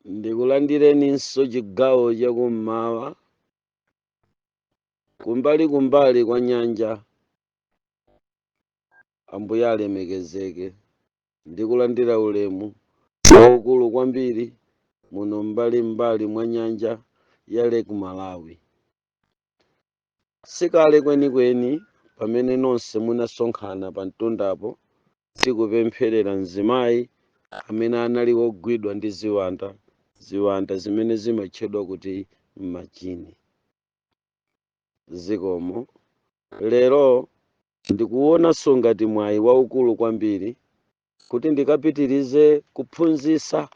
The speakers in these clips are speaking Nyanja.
Ndikulandireninso chigawo chakummawa, kumbali kumbali kwa nyanja. Ambuye alemekezeke. Ndikulandira ulemu waukulu kwambiri muno mbali mbali mwa nyanja ya Lake Malawi. Sikale kwenikweni pamene nonse munasonkhana pa mtundapo tikupempherera mzimayi amene anali wogwidwa ndi ziwanda, ziwanda zimene zimatchedwa kuti majini. Zikomo. Lero ndikuonanso ngati mwayi waukulu kwambiri kuti ndikapitirize kuphunzitsa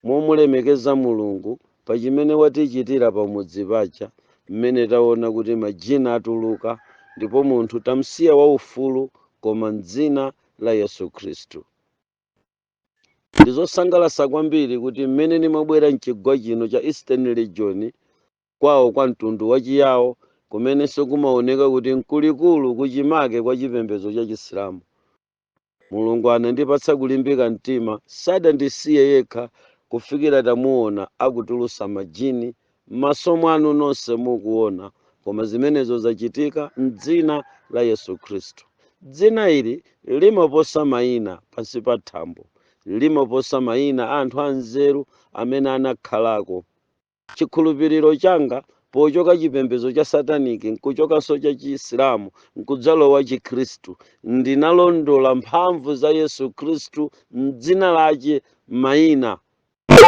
momulemekeza Mulungu pa chimene watichitira pamudzi paja, mmene taona kuti majini atuluka ndipo munthu tamsiya waufulu, koma mdzina la Yesu Khristu. Ndizosangalatsa kwambiri kuti mmene ndimabwera mchigwa chino cha Eastern Region, kwawo kwa mtundu wachiyawo, kumenenso kumaoneka kuti nkulikulu kuchimake kwa chipembedzo cha Chisilamu, Mulungu anandipatsa kulimbika mtima, sadandisiye yekha kufikira tamuona akutulusa majini m'maso mwanu nonse mukuona. Koma zimenezo zachitika mdzina la Yesu Khristu. Dzina ili limaposa mayina pansi pa thambo, limaposa mayina anthu anzeru amene anakhalako. Chikhulupiriro changa pochoka chipembedzo cha sataniki, nkuchokanso cha Chisilamu, nkudzalowa Chikhristu, ndinalondola mphamvu za Yesu Khristu. Mdzina lache mayina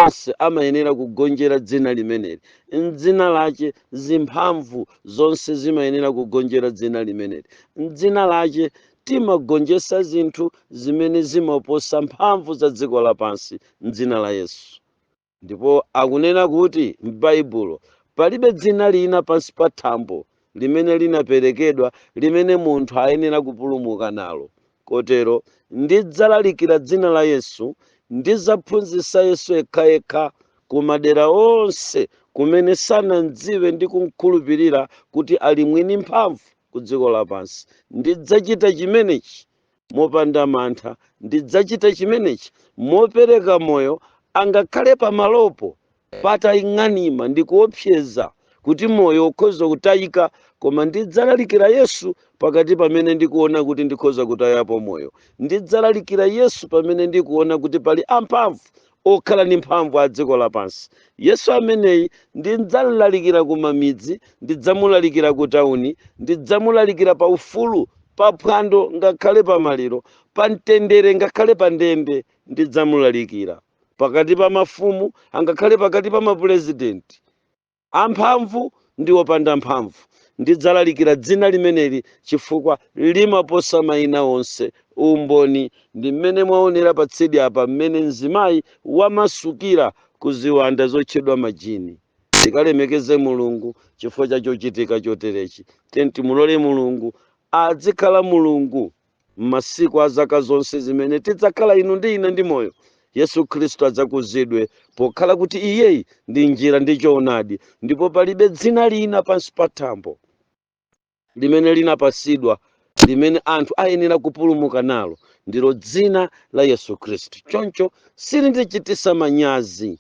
onse amayenera kugonjera dzina limeneli, mdzina lache zimphamvu zonse zimayenera kugonjera dzina limeneli, mdzina lache timagonjetsa zinthu zimene zimaposa mphamvu za dziko lapansi, mdzina la Yesu. Ndipo akunena kuti m'Baibulo palibe dzina lina pansi pa thambo limene linaperekedwa limene munthu ayenera kupulumuka nalo. Kotero ndidzalalikira dzina la Yesu, ndidzaphunzitsa Yesu yekhayekha ku madera onse kumene sanamdziwe ndi kumkhulupirira kuti ali mwini mphamvu ku dziko lapansi. Ndidzachita chimenechi mopanda mantha, ndidzachita chimenechi mopereka moyo, angakhale pamalopo pataying'anima ndi kuopseza kuti moyo ukhoza kutayika, koma ndidzalalikira Yesu pakati pamene ndikuona kuti ndikhoza kutayapo moyo. Ndidzalalikira Yesu pamene ndikuona kuti pali amphamvu okhala ndi mphamvu a dziko lapansi. Yesu ameneyi ndidzalalikira kumamidzi, ndidzamulalikira ku tawuni, ndidzamulalikira pa ufulu, pa phwando ngakhale pa maliro, pa mtendere ngakhale pa ndende. Ndidzamulalikira pakati pa mafumu angakhale pakati pa mapurezidenti, amphamvu ndi opanda mphamvu. Ndidzalalikira dzina limeneli chifukwa limaposa mayina onse. Umboni ndi mmene mwaonera patsedi apa, mmene mzimayi wamasukira ku ziwanda zotchedwa majini. Tikalemekeze Mulungu chifukwa cha chochitika choterechi. Timulole Mulungu adzikhala Mulungu m'masiku a zaka zonse zimene tidzakhala inu ndi ine ndi moyo. Yesu Khristu adzakuzidwe pokhala kuti iyeyi ndi njira ndi choonadi, ndipo palibe dzina lina pansi pa thambo limene linapasidwa limene anthu ayenera kupulumuka nalo, ndilo dzina la Yesu Khristu. Choncho silindichitisa manyazi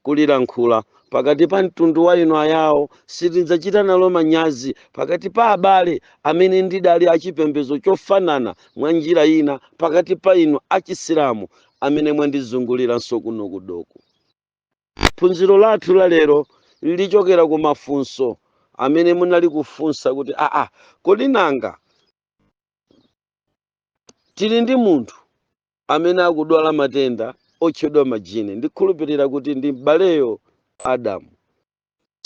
kulilankhula pakati pa mtundu wa inu Ayawo, sitidzachita nalo manyazi pakati pa abale amene ndidali achipembedzo chofanana mwa njira ina, pakati pa inu Achisilamu amene mwandizunguliranso kuno kudoko. Phunziro lathu la lero lichokera ku mafunso amene munali kufunsa kuti, aa, kodi nanga tili ndi munthu amene akudwala matenda otchedwa majini? Ndikhulupirira kuti ndi m'baleyo Adamu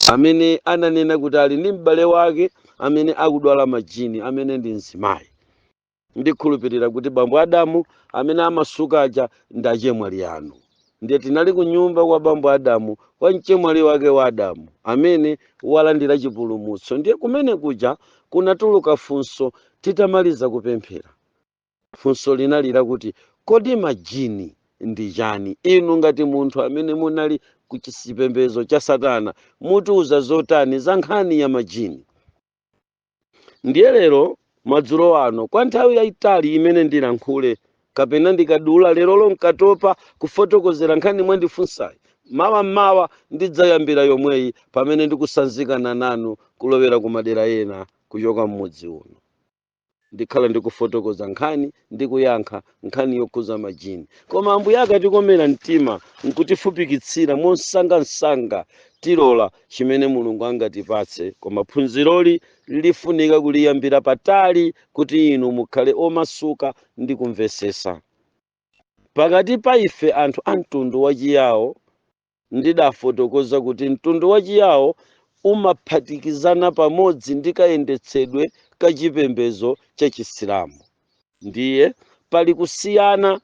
amene ananena kuti ali ndi m'bale wake amene akudwala majini, amene ndi mzimayi. Ndikhulupirira kuti bambo Adamu amene amasuka aja ndi achemwali anu. Ndiye tinali ku nyumba kwa bambo Adamu, kwa mchemwali wake wa Adamu amene walandira chipulumutso. Ndiye kumene kuja kunatuluka funso titamaliza kupemphera. Funso linali lakuti, kodi majini ndi chani? Inu ngati munthu amene munali ku chipembedzo cha satana, mutiuza zotani za nkhani ya majini? Ndiye lero madzulo ano, kwa nthawi yayitali imene ndilankhule kapena ndikadula lerolo nkatopa kufotokozera nkhani mwandifunsayi, Mawa mmawa ndidzayambira yomweyi pamene ndikusanzikana nanu kulowera ku madera ena kuchoka mmudzi uno. Ndikhala ndikufotokoza nkhani ndi kuyankha nkhani yokhuza majini. Koma Ambuye akatikomera mtima nkutifupikitsira monsangansanga, tilola chimene Mulungu angatipatse. Koma phunziroli lifunika kuliyambira patali kuti inu mukhale omasuka ndi kumvesesa. Pakati pa ife anthu a mtundu wachiyawo, ndidafotokoza kuti mtundu wachiyawo umaphatikizana pamodzi ndi kayendetsedwe ka chipembedzo cha Chisilamu. Ndiye pali kusiyana.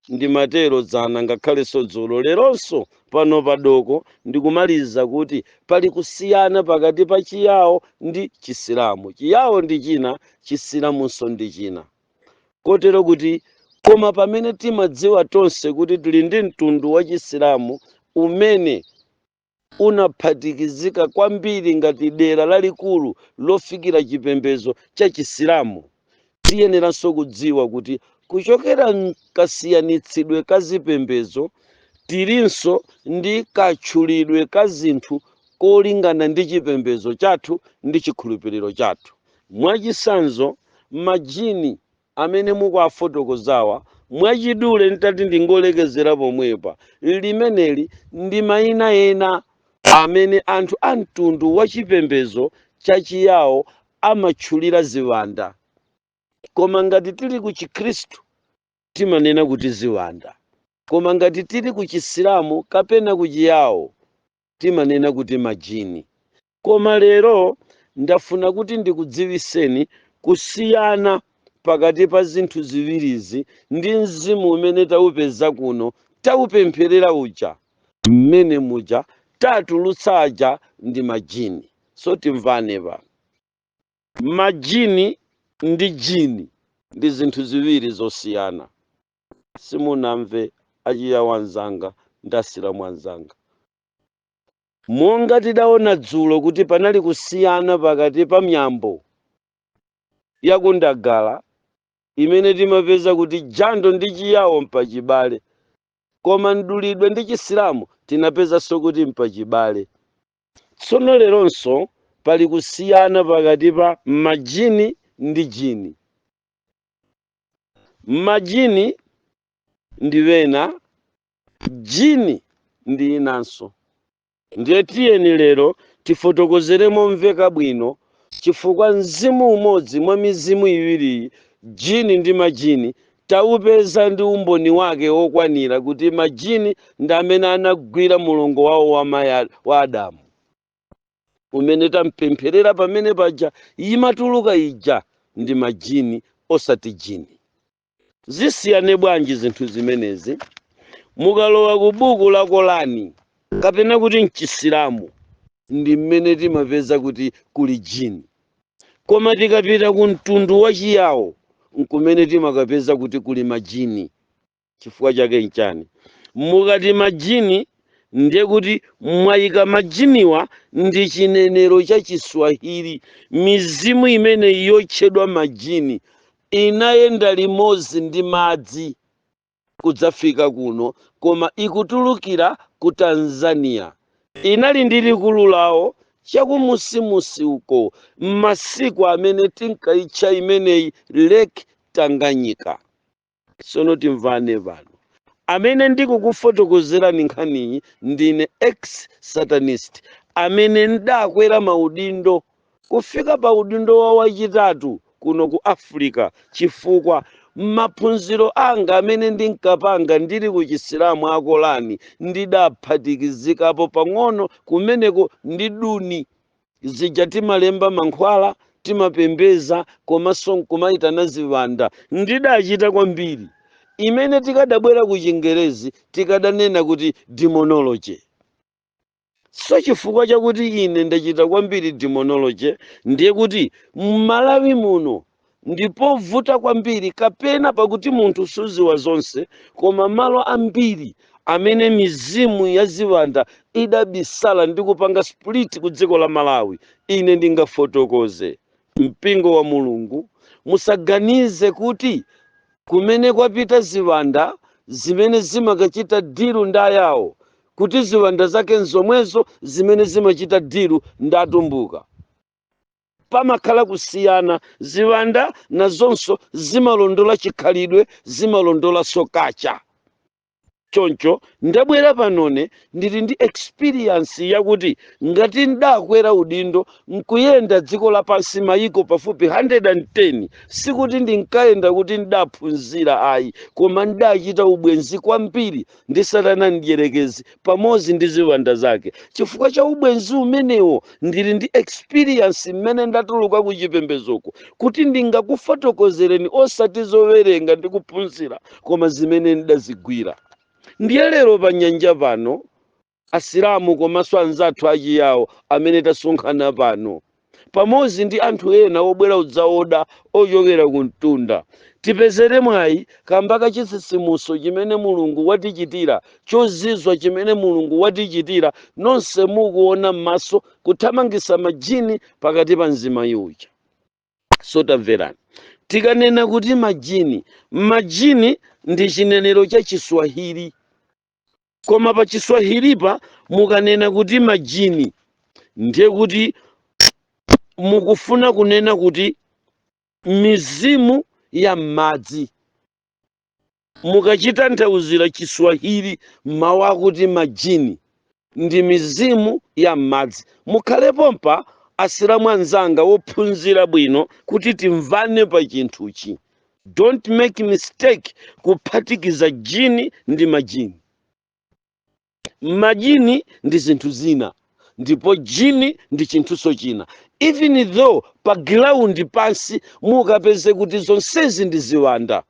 Ndimatero dzana, ngakhalenso dzulo, leronso pano padoko ndikumaliza kuti pali kusiyana pakati pa Chiyawo ndi Chisilamu. Chiyawo ndi china, Chisilamunso ndi china. Kotero kuti, koma pamene timadziwa tonse kuti tili ndi mtundu wa Chisilamu umene unaphatikizika kwambiri ngati dera lalikulu lofikira chipembedzo cha Chisilamu, tiyeneranso kudziwa kuti kuchokera mkasiyanitsidwe ka zipembedzo, tilinso ndi katchulidwe ka zinthu kolingana ndi chipembedzo chathu ndi chikhulupiriro chathu. Mwachisanzo, majini amene mukuafotokozawa, mwachidule ntati ndingolekezera pomwepa, limeneli ndi mayina ena amene anthu a mtundu wa chipembedzo chachiyawo amatchulira ziwanda. Koma ngati tili ku Chikhristu timanena kuti ziwanda, koma ngati tili ku Chisilamu kapena ku Chiyawo timanena kuti majini. Koma lero ndafuna kuti ndikudziwiseni kusiyana pakati pa zinthu ziwirizi ndi mzimu umene tawupeza kuno, tawupempherera uja, mmene muja tatulutsa aja ndi majini. So timvane pa majini ndi jini, ndi zinthu ziwiri zosiyana. Simunamve, Achiyawo anzanga ndi Asilamu anzanga? Monga tidaona dzulo kuti panali kusiyana pakati pa miyambo yakundagala imene timapeza kuti jando ndi Chiyawo mpachibale, koma mdulidwe ndi Chisilamu tinapezanso kuti mpachibale. Tsono leronso pali kusiyana pakati pa majini ndi jini. Majini ndi wena, jini ndi inanso. Ndiye tiyeni lero tifotokozere momveka bwino, chifukwa mzimu umodzi mwa mizimu iwiriyi, jini ndi majini, tawupeza ndi umboni wake wokwanira kuti majini ndi amene anagwira mulongo wawo wa mayi wa Adamu umene tampempherera pamene paja. Imatuluka ija ndi majini, osati jini. Zisiyane bwanji zinthu zimenezi? Mukalowa ku buku la Kolani kapena kuti mchisilamu, ndi mmene timapeza kuti kuli jini, koma tikapita ku mtundu wa Chiyawo nkumene timakapeza kuti kuli majini. Chifukwa chake nchani? Mukati majini, ndiye kuti mwayika majiniwa ndi chinenero cha Chiswahili. Mizimu imene yotchedwa majini inayenda limodzi ndi madzi kudzafika kuno, koma ikutulukira ku Tanzania. Inali ndi likulu lawo chakumusimusi uko m'masiku amene tinkayitcha imeneyi Lake Tanganyika. Sono timvane pano. Amene ndikukufotokozerani nkhaniyi ndine ex satanist amene ndakwera maudindo kufika pa udindo wa wachitatu kuno ku Africa, chifukwa maphunziro anga amene ndinkapanga ndili ku Chisilamu akolani ndidaphatikizikapo pang'ono kumeneko ndi duni zija timalemba mankhwala, timapembeza, komanso nkumayitana ziwanda. Ndidachita kwambiri imene tikadabwera ku Chingerezi tikadanena kuti demonology. So chifukwa chakuti ine ndachita kwambiri demonology, ndiye kuti m'Malawi muno ndipovuta kwambiri, kapena pakuti munthu suziwa zonse, koma malo ambiri amene mizimu ya ziwanda idabisala ndi kupanga split ku dziko la Malawi, ine ndingafotokoze. Mpingo wa Mulungu, musaganize kuti kumene kwapita ziwanda zimene zimakachita deal ndi Ayawo. Kuti ziwanda zake nzomwezo zimene zimachita deal ndi Atumbuka. Pamakhala kusiyana. Ziwanda nazonso zimalondola chikhalidwe, zimalondola culture. Choncho ndabwera panone ndili ndi experience yakuti ngati ndakwera udindo nkuyenda dziko lapansi, mayiko pafupi 110, sikuti ndinkayenda kuti ndaphunzira, ayi, koma ndachita ubwenzi kwambiri ndi Satana Mdierekezi pamodzi ndi ziwanda zake. Chifukwa cha ubwenzi umenewo, ndili ndi experience mmene ndatuluka ku chipembedzoko kuti ndingakufotokozereni, osati zowerenga ndi kuphunzira, koma zimene ndazigwira. Ndiye lero pa nyanja pano, Asilamu komanso anzathu Achiyawo amene tasonkhana pano pamodzi ndi anthu ena obwera udzaoda ochokera ku mtunda, tipezere mwayi kamba ka chitsitsimutso chimene Mulungu watichitira, chozizwa chimene Mulungu watichitira. Nonse mukuona m'maso kuthamangisa majini pakati pa mzimayi uja. So tamverani, tikanena kuti majini, majini ndi chinenero cha Chiswahili, koma pa Chiswahilipa mukanena kuti majini, ndiye kuti mukufuna kunena kuti mizimu ya m'madzi. Mukachitanthauzira Chiswahili, mawu akuti majini ndi mizimu ya m'madzi. Mukhalepo Asilamu anzanga wophunzira bwino kuti timvane pa chinthuchi. Don't make mistake kuphatikiza jini ndi majini. Majini ndi zinthu zina ndipo jini ndi chinthuso china, even though pa ground pansi mukapeze kuti zonsezi ndi ziwanda,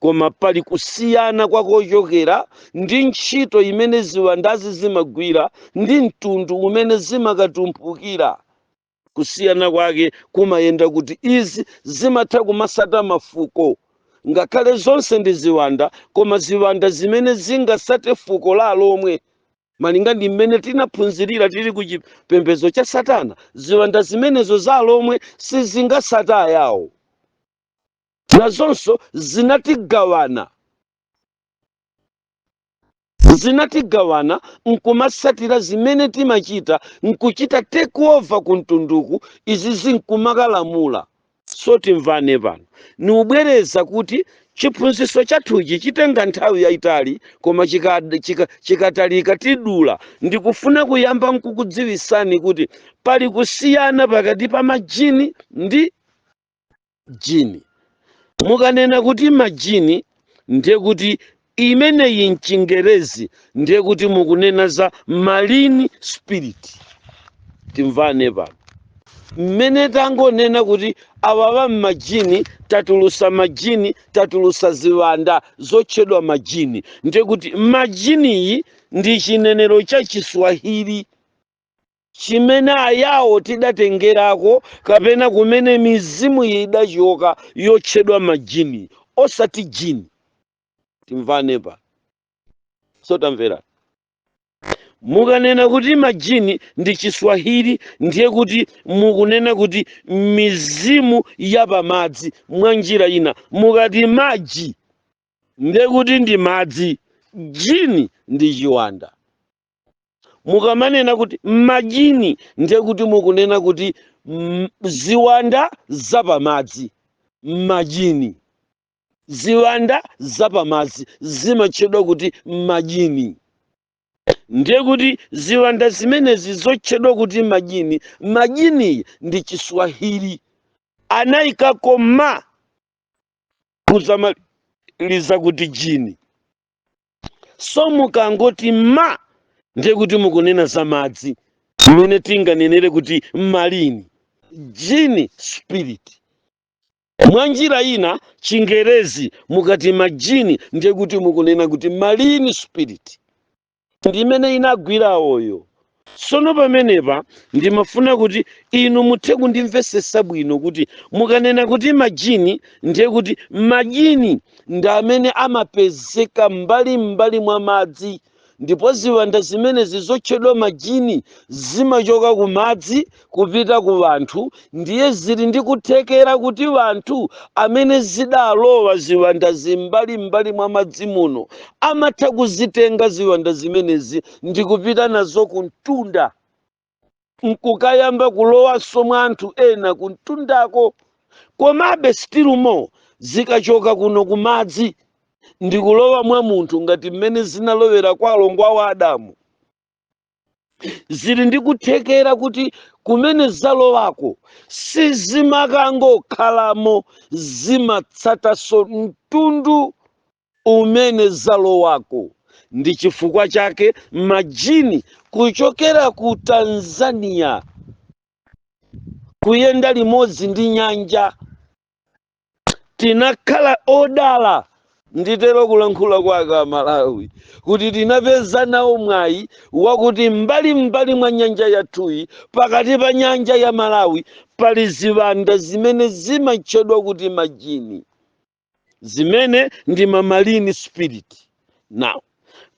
koma pali kusiyana kwakochokera ndi ntchito imene ziwandazi zimagwira ndi mtundu umene zimakatumphukira. Kusiyana kwake kumayenda kuti izi zimatha kumasata mafuko. Ngakhale zonse ndi ziwanda, koma ziwanda zimene zingasate fuko la lomwe, malinga ndi mmene tinaphunzirira tili ku chipembedzo cha Satana, ziwanda zimenezo za lomwe sizingasata Ayawo. Nazonso zinatigawana, zinatigawana nkumasatira zimene timachita, nkuchita take over ku mtunduku. Izi zinkumakalamula. So timvane pano, niubwereza kuti chiphunzitso chathuchi chitenga nthawi yayitali, koma chikatalika tidula. Ndikufuna kuyamba nkukudziwisani kuti pali kusiyana pakati pa majini ndi jini. Mukanena kuti majini, ndiye kuti imeneyi mchingerezi ndiye kuti mukunena za marine spirit. Timvane pano, mmene tangonena kuti awawa majini, tatulusa majini, tatulusa ziwanda zotchedwa majini, ndiye kuti majiniyi ndi chinenero cha Chiswahili chimene Ayawo tidatengerako, kapena kumene mizimu iyi idachoka yotchedwa majini, osati jini. Timvane pa. So tamvera, mukanena kuti majini ndi Chiswahili, ndiye kuti mukunena kuti mizimu ya pamadzi. Mwa njira ina, mukati maji, ndiye kuti ndi madzi. Jini ndi chiwanda. Mukamanena kuti majini, ndiye kuti mukunena kuti ziwanda zapamadzi. Majini, ziwanda zapamadzi zimatchedwa kuti majini. Ndiye kuti ziwanda zimenezi zotchedwa kuti majini, majini ndi Chiswahili, anayikako ma kuzamaliza kuti jini. So mukangoti ma, ndiye kuti mukunena za madzi, mmene tinganenere kuti marine jini spirit. Mwa njira ina, Chingerezi mukati majini, ndiye kuti mukunena kuti marine spirit, ndimene inagwirawoyo. Sono pamenepa ndimafuna kuti inu muthe kundimvesesa bwino kuti mukanena kuti majini, ndiye kuti majini ndi amene amapezeka mbali mbali mwa madzi. Ndipo ziwanda zimenezi zotchedwa majini zimachoka ku madzi kupita ku anthu. Ndiye zili ndi kuthekera kuti anthu amene zidalowa ziwanda zimbalimbali mwa madzi muno amatha kuzitenga ziwanda zimenezi ndi kupita nazo ku mtunda, nkukayamba kulowanso mwa anthu ena ku mtundako. Komabe still more, zikachoka kuno ku madzi ndikulowa mwa munthu, ngati mmene zinalowera kwa alongo awo Adamu, zili ndi kuthekera kuti kumene zalowako sizimakangokhalamo, zimatsatanso mtundu umene zalowako. Ndi chifukwa chake majini kuchokera ku Tanzania kuyenda limodzi ndi nyanja, tinakhala odala, nditero kulankhula kwake Amalawi, kuti tinapeza nawo mwayi wakuti mbali mwa nyanja yathuyi, pakati pa nyanja ya Malawi, pali ziwanda zimene zimatchedwa kuti majini, zimene ndi ma marine spirit. Now,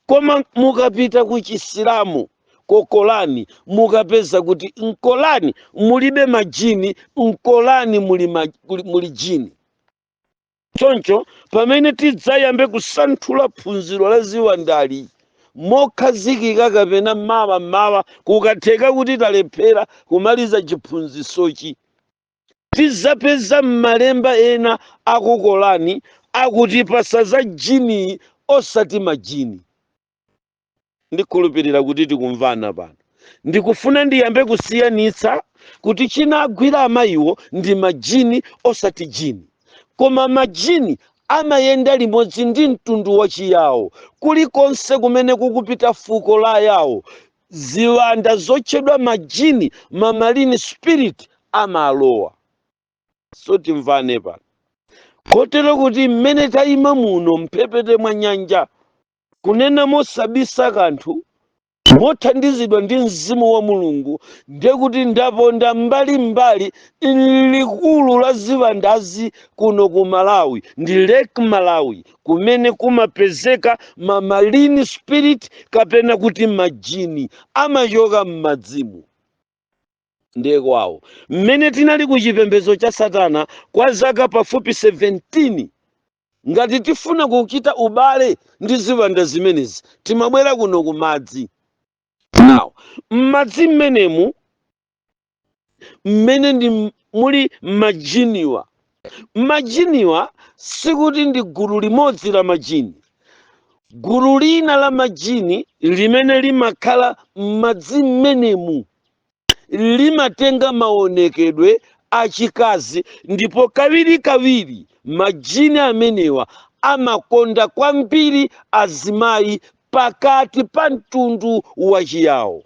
koma mukapita ku Chisilamu, ku Korani, mukapeza kuti mKorani mulibe majini, mKorani muli jini. Choncho pamene tidzayambe kusanthula phunziro la ziwandali mokhazikika, kapena mawa mawa kukatheka kuti talephera kumaliza chiphunzitsochi, tidzapeza m'malemba ena akuKorani akuti pasa za jini osati majini. Ndikhulupirira kuti tikumvana pano. Ndikufuna ndiyambe kusiyanitsa kuti chinagwira amayiwo ndi majini osati jini. Koma majini amayenda limodzi ndi mtundu wachiyawo. Kulikonse kumene kukupita fuko la Yawo, ziwanda zotchedwa majini, ma marine spirit, amalowa. So timvane pano, kotero kuti mmene tayima muno mphepete mwa nyanja, kunena mosabisa kanthu, mothandizidwa ndi mzimu wa Mulungu, ndiye kuti ndaponda mbalimbali. Likulu la ziwandazi kuno ku Malawi ndi Lake Malawi, kumene kumapezeka ma marine spirit kapena kuti majini, amachoka m'madzimu. Ndiye kwawo mmene tinali ku chipembedzo cha satana kwa zaka pafupi 17, ngati tifuna kuchita ubale ndi ziwanda zimenezi, timabwera kuno ku madzi. Now, m'madzi mmenemu mmene ndi muli majiniwa. Majiniwa sikuti ndi gulu limodzi la majini. Gulu lina la majini limene limakhala m'madzi mmenemu limatenga maonekedwe achikazi, ndipo kawirikawiri majini amenewa amakonda kwambiri azimayi pakati pa mtundu wachiyawo.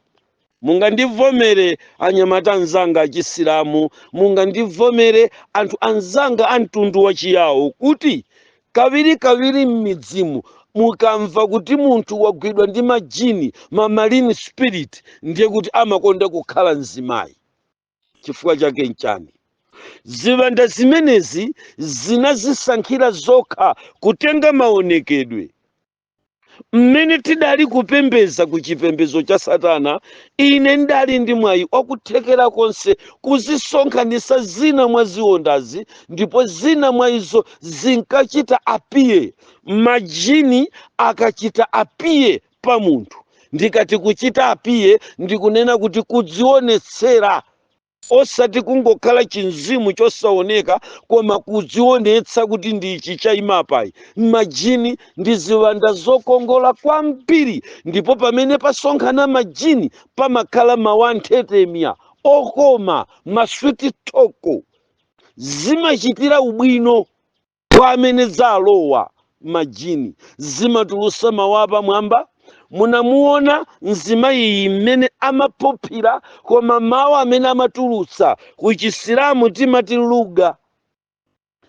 Mungandivomere anyamata anzanga achisilamu, mungandivomere anthu anzanga a mtundu wachiyawo, kuti kawirikawiri m'midzimu mukamva kuti munthu wagwidwa ndi majini, ma marine spirit, ndiye kuti amakonda kukhala mzimayi. Chifukwa chake nchani? Ziwanda zimenezi zinazisankhira zokha kutenga maonekedwe. Mmene tidali kupembeza ku chipembedzo cha satana, ine ndali ndi mwayi wakuthekera konse kuzisonkhanitsa zina mwa ziwandazi, ndipo zina mwa izo zinkachita appear. Majini akachita appear pa munthu, ndikati kuchita appear ndikunena kuti kudzionetsera, osati kungokhala chinzimu chosaoneka, koma kudzionetsa kuti ndi ichi chayimapayi. Majini ndi ziwanda zokongola kwambiri, ndipo pamene pasonkhana majini pamakhala mawu anthetemya okoma, ma sweet talk. Zimachitira ubwino kwa amene zalowa. Majini zimatulusa mawu apamwamba. Munamuona mzimayiyi mmene amaphuphira, koma mawu amene amatulutsa, ku Chisilamu timati luga,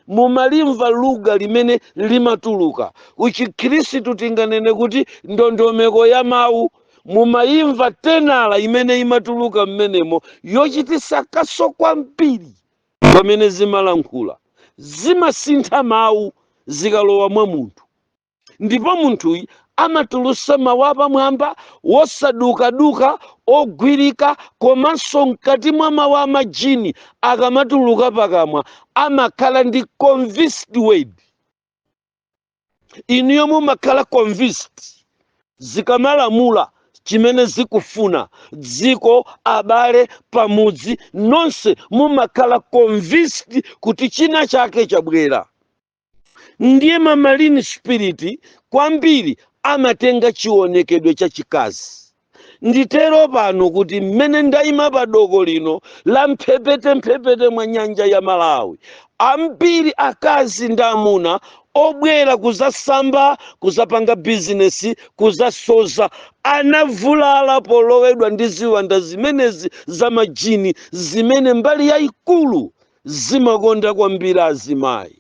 mumalimva luga limene limatuluka. Ku Chikhristu tinganene kuti ndondomeko ya mawu. Mumayimva tenala imene imatuluka mmenemo, yochitisa kaso kwambiri. Pamene zimalankhula zimasintha mawu zikalowa mwa munthu, ndipo munthuyi Amatulusa mawu apamwamba, wosadukaduka, ogwirika. Komanso mkati mwa mawu amajini akamatuluka pakamwa amakhala ndi convinced word. Inuyo mumakhala convinced zikamalamula chimene zikufuna. Dziko, abale, pamudzi nonse mumakhala convinced kuti china chake chabwera. Ndiye ma marine spirit kwambiri amatenga chionekedwe chachikazi. Nditero pano kuti mmene ndayima padoko lino la mphepete mphepete mwa nyanja ya Malawi, ambiri akazi ndi amuna obwera kuzasamba, kuzapanga bizinesi, kuzasoza, anavulala polowedwa ndi ziwanda zimenezi za majini, zimene mbali yayikulu zimakonda kwambiri azimayi.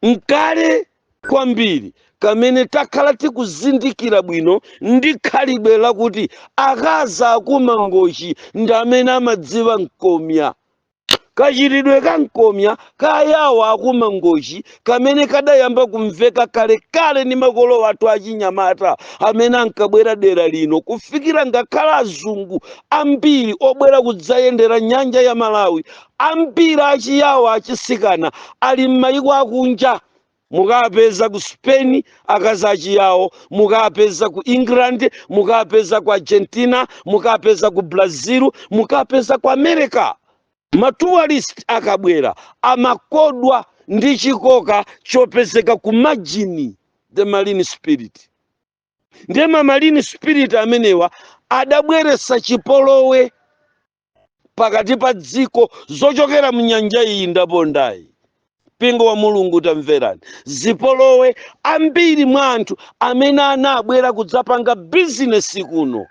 Nkale kwambiri kamene takhala tikuzindikira bwino ndi khalidwe lakuti akazi akumangochi ndi amene amadziwa mkomya, kachitidwe ka mkomya kayawo akumangochi, kamene kadayamba kumveka kalekale ndi makolo athu achinyamata amene ankabwera dera lino, kufikira ngakhala azungu ambiri obwera kudzayendera nyanja ya Malawi, ambiri achiyawo achisikana ali m'mayiko akunja. Mukapeza ku Spain akazi achiyawo, mukapeza ku England, mukapeza ku Argentina, mukapeza ku Brazil, mukapeza ku America. Ma tourist akabwera amakodwa ndi chikoka chopezeka ku majini, the marine spirit. Ndiye ma marine spirit amenewa adabweretsa chipolowe pakati pa dziko zochokera mnyanja iyi ndapondayi. Mpingo wa Mulungu, tamverani. Zipolowe, ambiri mwa anthu amene anabwera kudzapanga bizinesi kuno,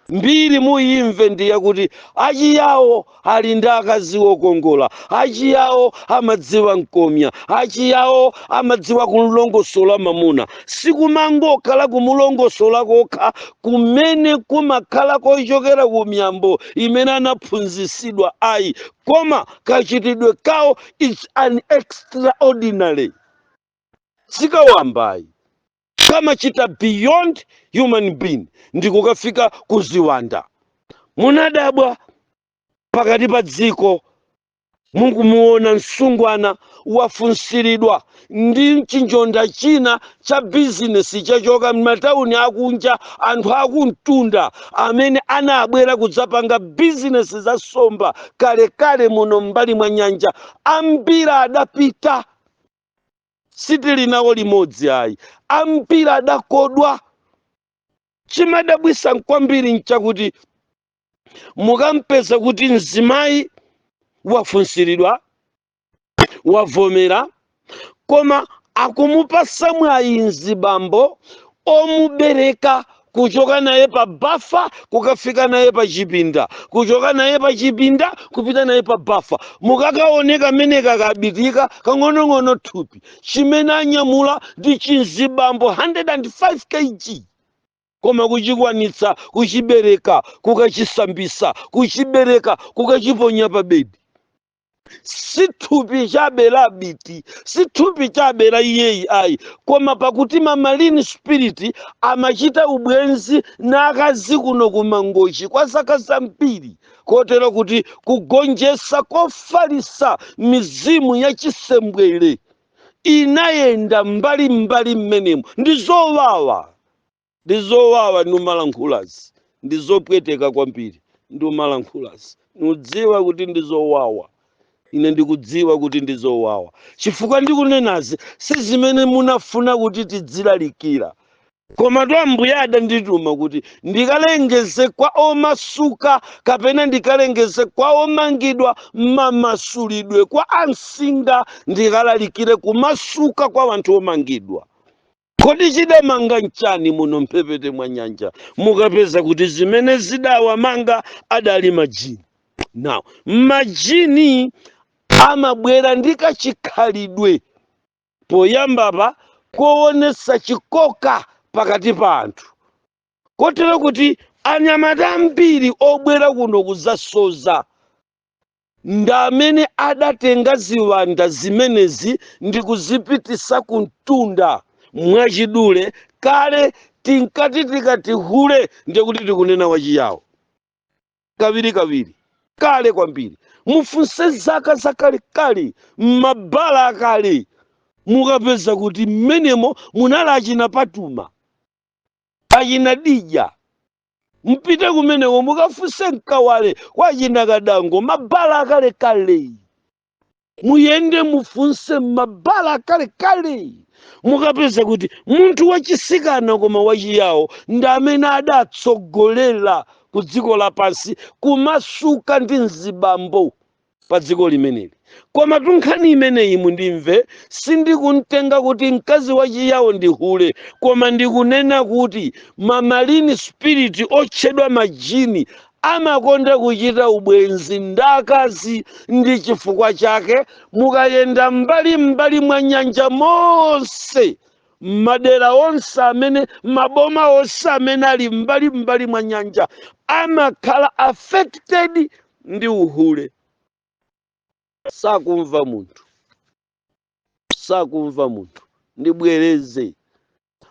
mbiri muyimve ndiye kuti achiyawo ali ndi akazi okongola, achiyawo amadziwa mkomya, achiyawo amadziwa kulongosola mamuna. Sikumangokhala kumulongosola kokha kumene kumakhala kochokera ku miyambo imene anaphunzitsidwa ayi, koma kachitidwe kawo it's an extraordinary, sikawambayi, kamachita beyond human being ndikukafika kuziwanda. Munadabwa pakati pa dziko mukumuona msungwana wafunsiridwa ndi chinjonda china cha bizinesi chachoka m'matawuni akunja, anthu akumtunda amene anabwera kudzapanga bizinesi za somba kalekale muno m'mbali mwa nyanja. Ambiri adapita, sitili nawo limodzi ayi, ambiri adakodwa. Chimadabwisa kwambiri nchakuti mukampeza kuti mzimayi wafunsiridwa, wavomera, koma akumupasa mwayi mzibambo omubereka, kuchoka naye pa bafa kukafika naye pa chipinda, kuchoka naye pa chipinda kupita naye pa bafa. Mukakaoneka mene kakabitika kang'onong'ono, thupi chimene anyamula ndi chinzibambo 105 kg, koma kuchikwanitsa kuchibereka, kukachisambisa, kuchibereka, kukachiponya pa bedi. Si thupi chabe la biti, si thupi chabe la iyeyi ayi, koma pakuti ma marine spirit amachita ubwenzi na akazi kuno kumangochi kwa zaka zambiri, kotero kuti kugonjetsa kofalisa mizimu ya chisembwere inayenda mbali mbali mmenemo. Ndi zowawa, ndi zowawa ndimalankhulazi, ndi zopweteka kwambiri ndimalankhulazi. Nudziwa kuti ndi zowawa, ine ndikudziwa kuti ndi zowawa, chifukwa ndikunenazi si zimene munafuna kuti tidzilalikira, koma to Ambuye adandituma kuti ndikalengeze kwa omasuka kapena ndikalengeze kwa omangidwa mamasulidwe, kwa ansinga ndikalalikire kumasuka kwa anthu omangidwa. Kodi chidamanga nchani muno mphepete mwa nyanja? Mukapeza kuti zimene zidawamanga adali majini. Now majini amabwera ndi kachikhalidwe poyambapa koonetsa chikoka pakati pa anthu, kotero kuti anyamata ambiri obwera kuno kudzasoza ndi amene adatenga ziwanda zimenezi ndi kuzipitisa ku mtunda. Mwachidule, Kale tinkati tikati hule ndiye kuti tikunena wachiyawo. Kawiri kawiri, kale kwambiri, mufunse zaka zakalekale, m'mabala akale, mukapeza kuti mmenemo munali achina Patuma, achina Dija. Mpite kumeneko mukafunse mkawale kwa achina Kadango, mabala akalekale. Muyende mufunse mabala akalekale, mukapeza kuti munthu wachisikana koma wachiyawo ndi amene adatsogolera ku dziko lapansi kumasuka ndi mzibambo pa dziko limeneli. Koma tunkhani imeneyi mundimve, sindikumtenga kuti mkazi wachiyawo ndi hule, koma ndikunena kuti ma marine spirit otchedwa majini amakonda kuchita ubwenzi ndi akazi. Ndi chifukwa chake mukayenda mbali mbali mwa nyanja monse, madera onse amene, maboma onse amene ali mbali mbali mwa nyanja amakhala affected ndi uhule. Sakumva munthu, sakumva munthu. Ndibwereze,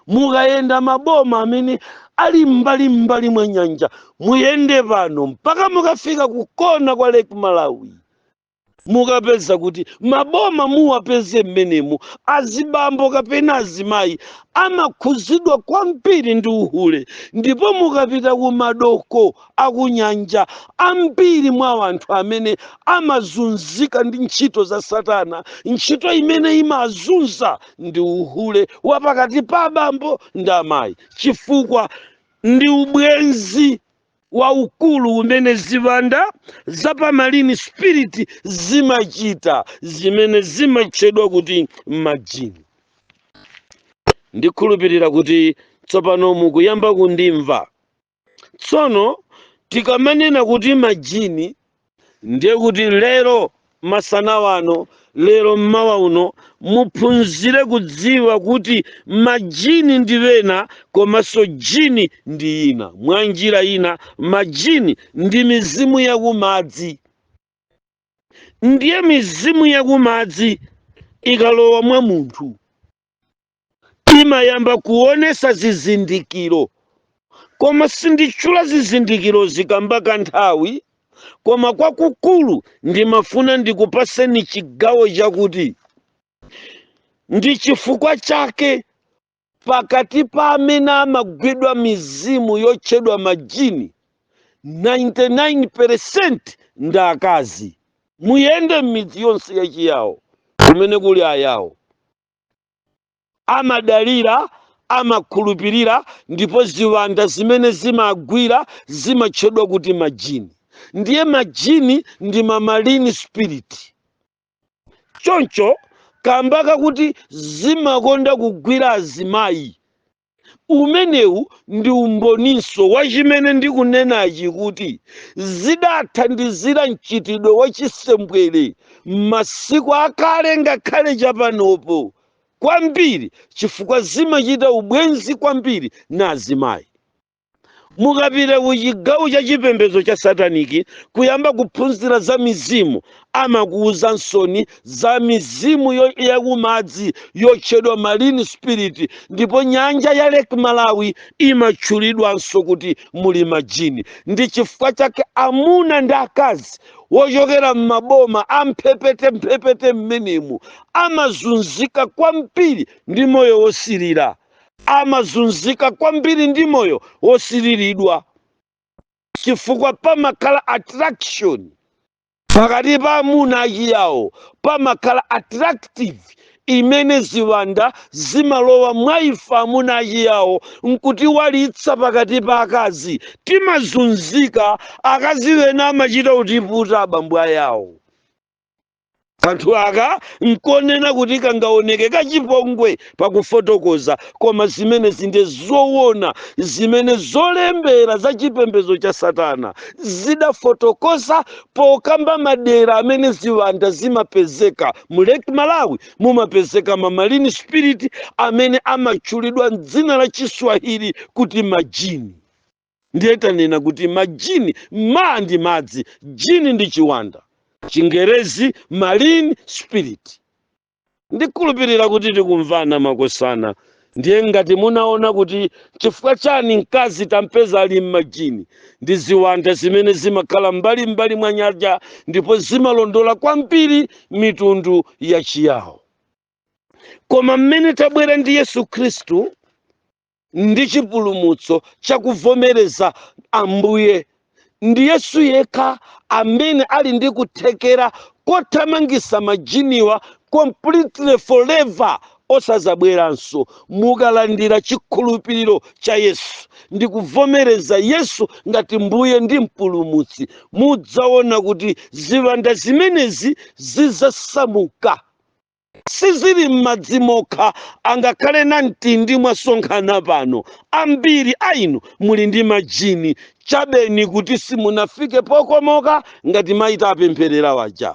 mukayenda maboma amene ali mbali mbali mwa nyanja, muyende pano mpaka mukafika kukona kwa Lake Malawi, mukapeza kuti maboma muwapeze mmenemu azibambo kapena azimayi amakhuzidwa kwambiri ndi uhule. Ndipo mukapita ku madoko akunyanja, ambiri mwa anthu amene amazunzika ndi ntchito za satana, ntchito imene imazunza ndi uhule wapakati pa abambo ndi amayi, chifukwa ndi ubwenzi waukulu umene ziwanda zapa marine spirit zimachita, zimene zimatchedwa kuti majini. Ndikhulupirira kuti tsopano mukuyamba kundimva. Tsono tikamanena kuti majini, ndiye kuti lero masana wano, lero mmawa uno, muphunzire kudziwa kuti majini ndi wena komanso jini ndi ina. Mwa njira ina, majini ndi mizimu yakumadzi. Ndiye mizimu yakumadzi ikalowa mwa munthu imayamba kuonesa zizindikiro, koma sinditchula zizindikiro zikamba kanthawi. Koma kwakukulu ndimafuna ndikupaseni chigawo chakuti ndi chifukwa chake pakati pa amene amagwidwa mizimu yotchedwa majini, 99% ndi akazi. Muyende m'midzi yonse yachiyawo kumene kuli ayawo, amadalira, amakhulupirira, ndipo ziwanda zimene zimagwira zimatchedwa kuti majini. Ndiye majini ndi ma marine spirit. Choncho kamba kakuti zimakonda kugwira azimayi, umenewu ndi umboninso wa chimene ndikunenachi, kuti zidathandizira mchitidwe wachisembwere m'masiku akale, ngakhale chapanopo kwambiri, chifukwa zimachita ubwenzi kwambiri na azimayi. Mukapita ku chigawo cha chipembedzo cha sataniki kuyamba kuphunzira za mizimu, amakuuza nsoni za mizimu yakumadzi yotchedwa marine spirit. Ndipo nyanja ya Lake Malawi imatchulidwanso kuti muli majini. Ndi chifukwa chake amuna ndi akazi wochokera m'maboma amphepete mphepete mmenemu amazunzika kwambiri ndi moyo wosirira, amazunzika kwambiri ndi moyo wosiriridwa, chifukwa pamakhala attraction pakati pa amuna achiyawo, pamakhala attractive imene ziwanda zimalowa mwa ife amuna achiyawo nkutiwalitsa pakati pa akazi. Timazunzika, akazi wena amachita kutiputa abambo ayawo. Kanthu aka nkonena kuti kangaoneke kachipongwe pakufotokoza, koma zimene zinde zoona zimene zolembera za chipembedzo cha satana zidafotokoza pokamba madera amene ziwanda zimapezeka. Mu Lake Malawi mumapezeka ma marine spirit amene amatchulidwa mdzina la Chiswahili kuti majini. Ndiye tanena kuti majini, ma ndi madzi, jini ndi chiwanda, Chingerezi marine spirit. Ndikhulupirira kuti tikumvana, makosana. Ndiye ngati munaona kuti chifukwa chani mkazi tampeza ali m'majini, ndi ziwanda zimene zimakhala mbalimbali mwa nyanja ndipo zimalondola kwambiri mitundu ya Chiyawo. Koma mmene tabwera ndi Yesu Khristu ndi chipulumutso chakuvomereza Ambuye, ndi Yesu yekha amene ali ndi kuthekera kothamangisa majiniwa completely, forever, osazabweranso. Mukalandira chikhulupiriro cha Yesu ndi kuvomereza Yesu ngati Mbuye ndi Mpulumutsi, mudzaona kuti ziwanda zimenezi zizasamuka. Sizili m'madzi mokha, angakhale na mtindi mwasonkhana pano, ambiri a inu muli ndi majini chabeni kuti simunafike pokomoka ngati maita apempherera waja.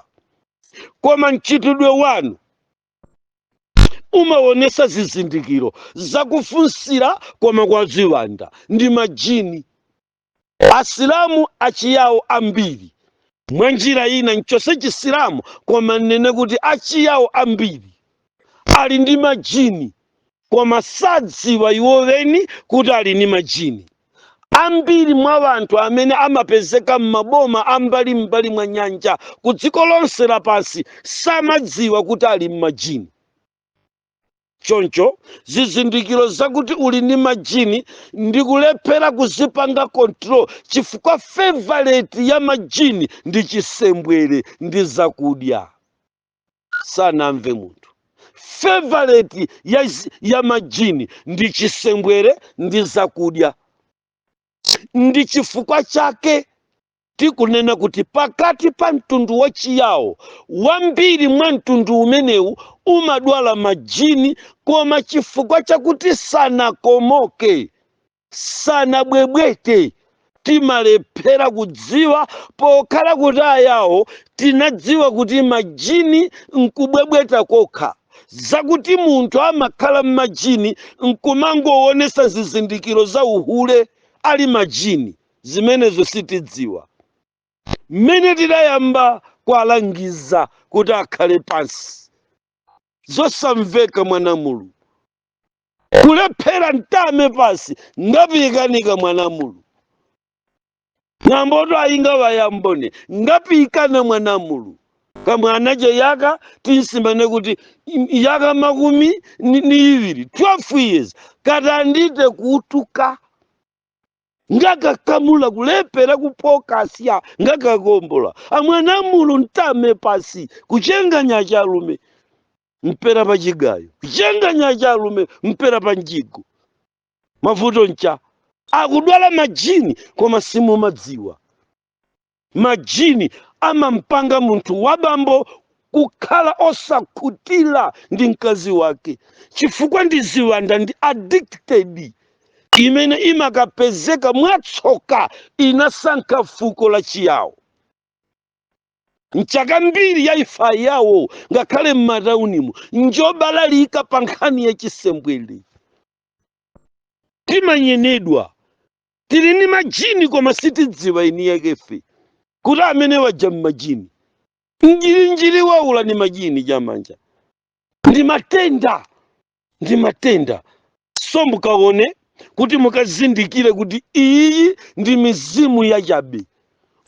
Koma mchitidwe wanu umaonesa zizindikiro zakufunsira koma kwa ziwanda ndi majini. Asilamu Achiyawo ambiri, mwa njira ina nchonse Chisilamu, koma nnene kuti Achiyawo ambiri ali ndi majini, koma sadziwa iwo weni kuti ali ndi majini. Ambiri mwa anthu amene amapezeka m'maboma ambalimbali mwa nyanja ku dziko lonse lapansi samadziwa kuti ali m'majini. Choncho zizindikiro zakuti uli ndi majini ndi kulephera kuzipanga control, chifukwa favorite ya majini ndi chisembwere ndi zakudya. Sanamve munthu. Favorite ya majini ndi chisembwere ndi zakudya. Ndi chifukwa chake tikunena kuti pakati pa mtundu wachiyawo, wambiri mwa mtundu umenewu umadwala majini, koma chifukwa chakuti sanakomoke, sanabwebwete, timalephera kudziwa. Pokhala kuti Ayawo tinadziwa kuti majini nkubwebweta kokha, zakuti munthu amakhala m'majini nkumangoonesa zizindikiro za uhule ali majini, zimenezo sitidziwa. Mmene tidayamba kuwalangiza kuti akhale pansi, zosamveka. Mwanamulu kulephera ntame pasi, ngapikanika mwanamulu ng'amboto ayinga wayambone ngapikana mwanamulu kamwana yaka tinsimane kuti yaka makumi ni iwiri, 12 years, katandite kutuka ngakakamula kulepera kupokasya ngakakombola amwanamulu ntame pasi kuchenganya chalume mpera pa chigayo, kuchenganya chalume mpera pa njigo. Mavuto ncha akudwala majini, koma simumadziwa. Majini amampanga munthu wabambo kukhala osakhutira ndi mkazi wake, chifukwa ndi ziwanda, ndi addicted imene imakapezeka mwatsoka inasankha fuko la Chiyawo. Mchaka mbiri ya ifa yawo, ngakhale m'mataunimo, njobalalika pa nkhani ya chisembwere. Timanyenedwa, tili ndi majini, koma sitidziwa eni yakefe kuti amene waja mmajini. Mjirinjiri waula ni majini chamanja, ndi matenda, ndi matenda. So mukaone kuti mukazindikire kuti iyi ndi mizimu yachabe.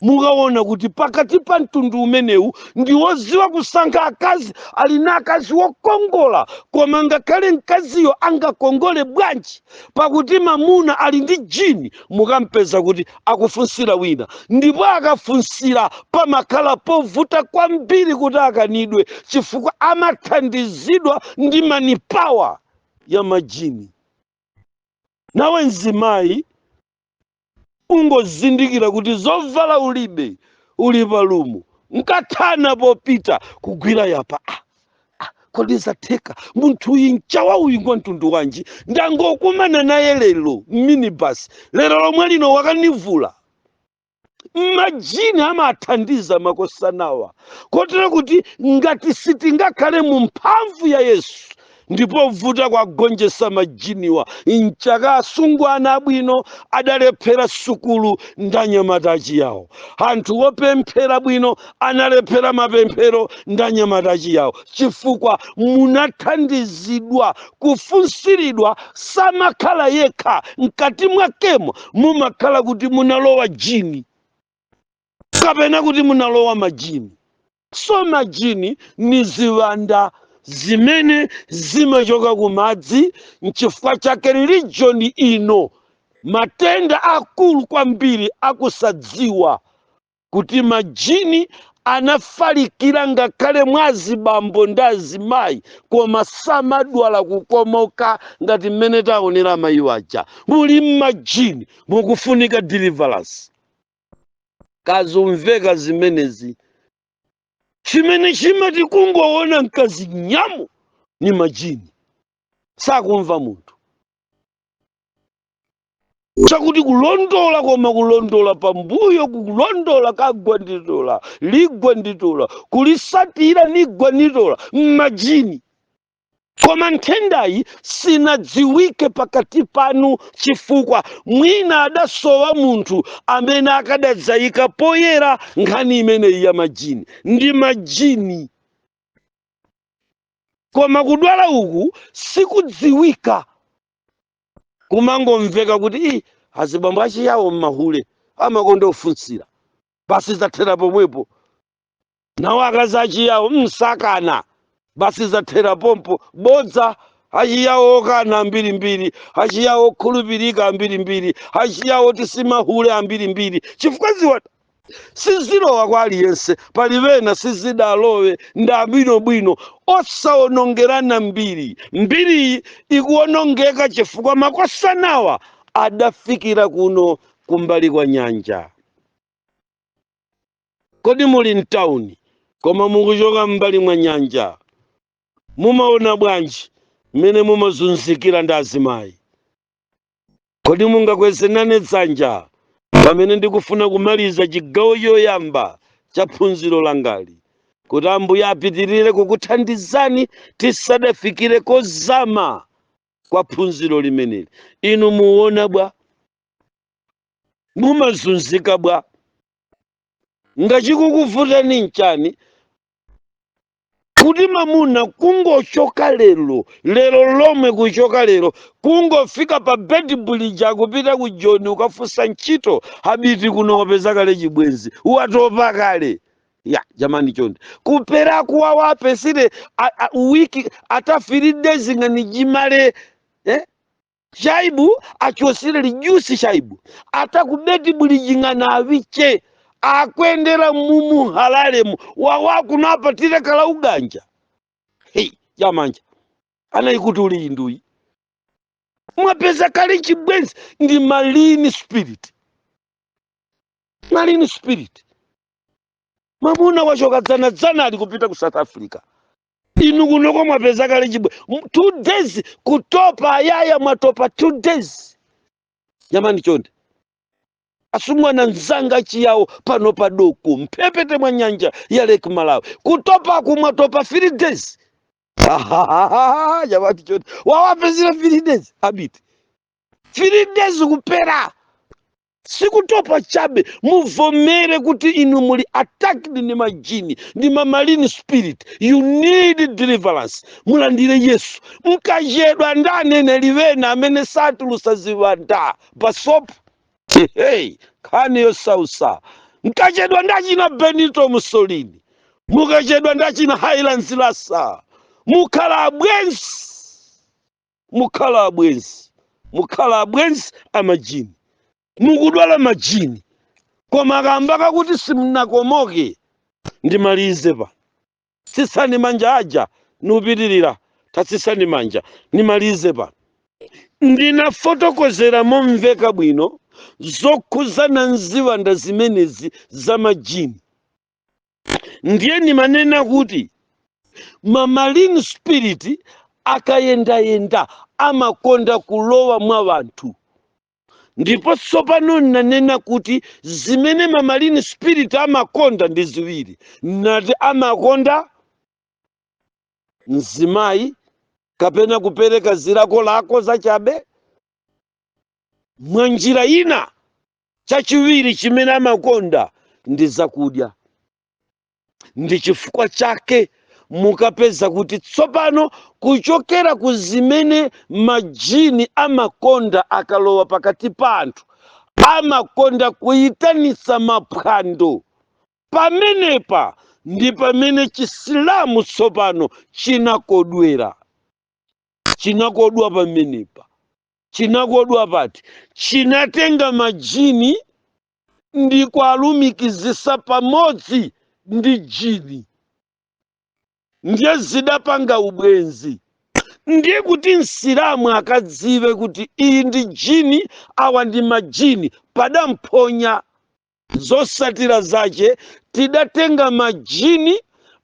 Mukaona kuti pakati pa mtundu umenewu ndi woziwa kusankha akazi, ali na akazi wokongola, koma ngakhale mkaziyo angakongole bwanji, pakuti mamuna ali ndi jini, mukampeza kuti akufunsira wina, ndipo akafunsira pamakhala povuta kwambiri kuti akanidwe, chifukwa amathandizidwa ndi manpower ya majini. Nawe mzimayi ungozindikira kuti zovala ulibe, uli palumu, nkathana popita kugwira yapa, kodi zatheka? Munthu uyu mchawa uyu ngwa mtundu wanji? Ndangokumana naye lero minibus, lero lomwe lino wakanivula. Majini amathandiza makosanawa, kotero kuti ngati sitingakhale mu mphamvu ya Yesu Ndipo vuta kwagonjetsa majiniwa. Nchaka asungwana abwino adalephera sukulu ndi anyamata achiyawo, anthu opemphera bwino analephera mapemphero ndi anyamata achiyawo, chifukwa munathandizidwa kufunsiridwa. Samakhala yekha, mkati mwakemo mumakhala kuti munalowa jini kapena kuti munalowa majini. So majini ni ziwanda zimene zimachoka ku madzi. Nchifukwa chake region ino matenda akulu kwambiri akusadziwa kuti majini anafalikira ngakhale mwa azibambo ndi azimayi, koma samadwala kukomoka ngati mmene taonera amayi aja. Muli mmajini, mukufunika deliverance. Kazumveka zimenezi, chimene chimati kungoona mkazi nyamu ni majini, sakumva munthu chakuti kulondola, koma kulondola pambuyo, kulondola kagwa nditola, ligwa nditola, kulisatira nigwa nditola mmajini. Koma nthendayi sinadziwike pakati panu chifukwa mwina adasowa munthu amene akadadzayika poyera nkhani imeneyi ya majini. Ndi majini, koma kudwala uku sikudziwika, kumangomveka kuti i azibambo achiyawo mmahule, amakonda ofunsira, basi zathera pomwepo. Nawo akazi achiyawo msakana, basi zathera pompo. Bodza. Achiyawo okana ambirimbiri, achiyawo okhulupirika ambirimbiri, achiyawo tisimahule ambirimbiri, chifukwa ziwanda sizilowa kwa aliyense. Palipena sizidalowe ndi abwinobwino, osawonongerana mbiri. Mbiriyi ikuwonongeka chifukwa makosanawa adafikira kuno kumbali kwa nyanja. Kodi muli mtawuni koma mukuchoka mbali mwa nyanja, mumaona bwanji mmene mumazunzikira ndi azimayi? Kodi mungakweze nane dzanja pamene ndikufuna kumaliza chigawo choyamba cha phunziro langali, kuti Ambuye apitirire kukuthandizani tisadafikire kozama kwa phunziro limeneli? Inu muona bwa? Mumazunzika bwa? Ngachikukuvutani nchani kuti mamuna kungochoka lero, lero lomwe, kuchoka lero kungofika pa Beitbridge akupita ku Joni ukafunsa ntchito, habiti kuno wapeza kale chibwenzi, watopa kale? Ya jamani, chonde kuperaku wawo apesire wiki atafiridde zing'ani jimale, eh? Shaibu achosire lijusi shaibu ata ku Beitbridge ng'ana aviche akwendera mumu halalemu wawakuno apatire kala uganja. Hey, jamanja anaikuti uli induyi mwapeza kale chibwenzi. Ndi marine spirit, marine spirit. Mwamuna wachoka dzanadzana ali kupita ku South Africa, inu kunoko mwapeza kale chibwe. 2 days kutopa, ayaya mwatopa 2 days. Jamani chonde, asungwana mzanga chiyawo pano padoko mphepete mwa nyanja ya Lake Malawi, kutopaku mwatopa 3 days. Jamani chonde, wawapezera 3 days abiti, 3 days kupera sikutopa chabe. Muvomere kuti inu muli attacked ndi majini, ndi ma marine spirit. You need deliverance. Mulandire Yesu. Mkachedwa ndi aneneri wena amene satulusa ziwanda pasopo, hey, nkhani yosausa. Mkachedwa ndi achina Benito Mussolini, mukachedwa ndi achina Highlands Lasa, mukhala abwenzi, mukhala abwenzi, mukhala abwenzi amajini. Mukudwala majini, koma kamba kakuti simunakomoke. Ndimalize pa tsitsani manja aja, niupitirira. Tatsitsani manja, nimalize pa. Ndinafotokozera momveka bwino zokhuzana nziwanda zimenezi za majini. Ndiye nimanena kuti ma marine spirit akayendayenda amakonda kulowa mwa wanthu. Ndipo tsopano nanena kuti zimene ma marine spirit amakonda ndi ziwiri. Nati amakonda mzimayi kapena mzibambo. Kapena kupereka zilakolako zachabe mwa njira ina. Chachiwiri chimene amakonda ndi zakudya. Ndi chifukwa chake mukapeza kuti tsopano, kuchokera ku zimene majini amakonda akalowa pakati pa anthu, amakonda kuyitanitsa maphwando. Pamenepa ndi pamene Chisilamu tsopano chinakodwera. Chinakodwa pamenepa. Chinakodwa pati? Chinatenga majini ndi kualumikizisa pamodzi ndi jini, ndiye zidapanga ubwenzi. Ndiye kuti Msilamu akadziwe kuti iyi ndi jini, awa ndi majini, padamphonya. Zosatira zache, tidatenga majini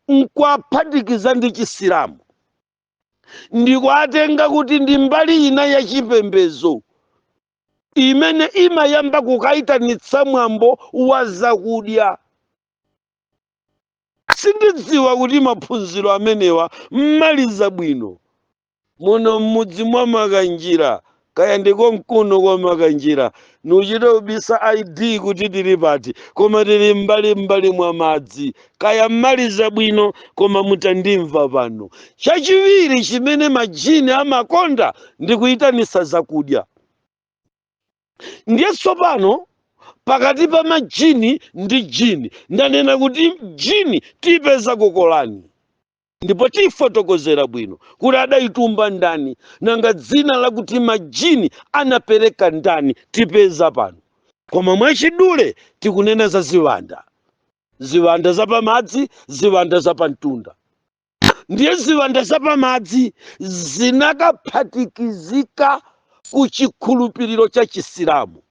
nkuaphatikiza ndi Chisilamu, ndikuatenga kuti ndi mbali ina ya chipembezo imene imayamba kukayitanitsa mwambo wa zakudya. Sindidziwa kuti maphunziro amenewa mmaliza bwino. Muno m'mudzi mwa Makanjira, kaya ndiko mkuno kwa Makanjira, nuchita ubisa ID kuti tili pati, koma tili mbali mbali mwa madzi. Kaya mmaliza bwino, koma mutandimva pano. Chachiwiri chimene majini amakonda ndi kuyitanisa zakudya. Ndiye tsopano pakati pa majini ndi jini, ndanena kuti jini tipeza kokolani, ndipo tifotokozera bwino kuti adayitumba ndani, nanga dzina lakuti majini anapereka ndani, tipeza pano. Koma mwachidule tikunena za ziwanda, ziwanda zapamadzi, ziwanda zapamtunda. Ndiye ziwanda zapamadzi zinakaphatikizika ku chikhulupiriro cha Chisilamu,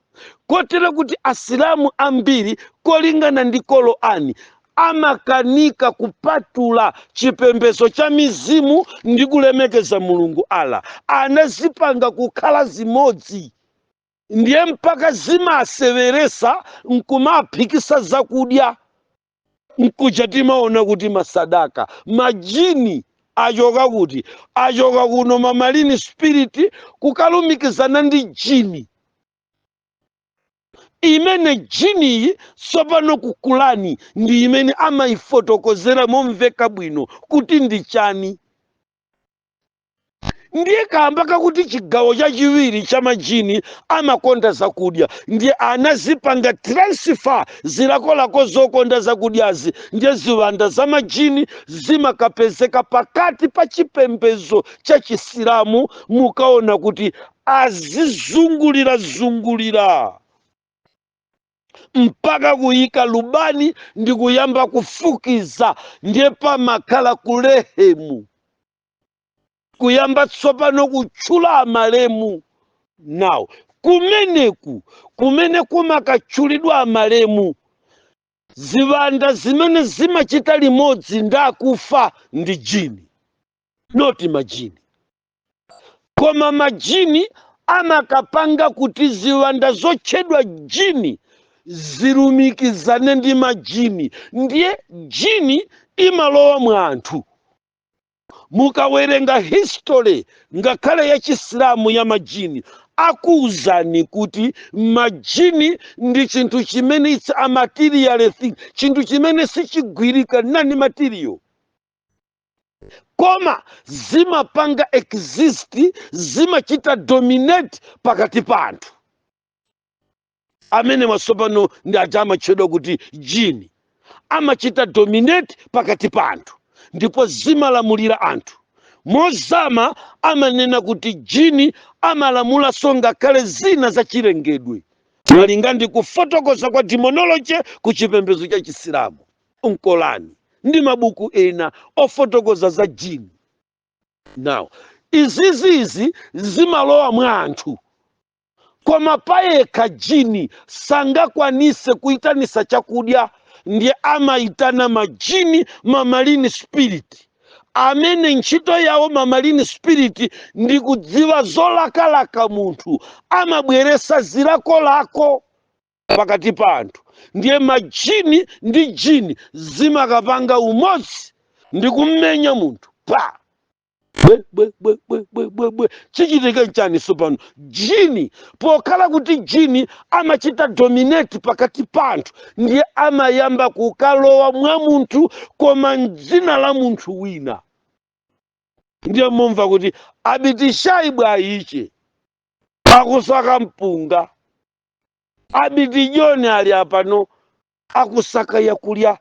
kotero kuti Asilamu ambiri, kolingana ndi Korani, amakanika kupatula chipembedzo cha mizimu ndi kulemekeza Mulungu Allah. Anazipanga kukhala zimodzi. Ndiye mpaka zimaseweresa nkumaphikisa zakudya, nkuja timaona kuti masadaka. Majini achoka kuti? Achoka kuno, ma marine spirit kukalumikizana ndi jini, imene jiniyi tsopano kukulani ndi imene amayifotokozera momveka bwino kuti ndi chani. Ndiye kamba kakuti chigawo chachiwiri cha majini amakonda zakudya, ndiye anazipanga transfer zilakolako zokonda zakudyazi. Ndiye ziwanda za majini zimakapezeka pakati pa chipembedzo cha Chisilamu. Mukaona kuti azizungulira zungulira mpaka kuyika lubani ndi kuyamba kufukiza, ndiye pamakhala kulehemu, kuyamba tsopano kutchula amalemu. Nawo kumeneku kumene kumakatchulidwa amalemu, ziwanda zimene zimachita limodzi ndi akufa ndi jini, not majini. Koma majini amakapanga kuti ziwanda zotchedwa jini zilumikizane ndi majini. Ndiye jini imalowa mwa anthu. Mukawerenga history ngakhale ya Chisilamu ya majini, akuwuzani kuti majini ndi chinthu chimene, it's a material thing, chinthu chimene sichigwirika, non material, koma zimapanga exist, zimachita dominate pakati pa anthu. Amene masopano ndi aja amatchedwa kuti jini, amachita dominate pakati pa anthu ndipo zimalamulira anthu mozama. Amanena kuti jini amalamulanso ngakhale zina zachilengedwe, malinga ndi kufotokoza kwa demonology ku chipembedzo cha Chisilamu, Mkolani ndi mabuku ena ofotokoza za jini. Now izizizi zimalowa mwa anthu, koma payekha jini sangakwanise kuyitanisa chakudya. Ndiye amayitana majini, ma marine spirit, amene ntchito yawo ma marine spirit ndi kudziwa zolakalaka munthu. Amabweresa zilakolako pakati pa anthu. Ndiye majini ndi jini zimakapanga umodzi ndi kummenya munthu pa. Bwe bwe bwe bwe bwe bwe bwe. Chichitike nchani sopano? Jini, pokhala kuti jini amachita dominate pakati pa anthu, ndiye amayamba kukalowa mwa munthu koma mdzina la munthu wina. Ndiye mumva kuti Abiti Shaibu aiche akusaka mpunga, Abiti Joni ali apano akusaka yakulya,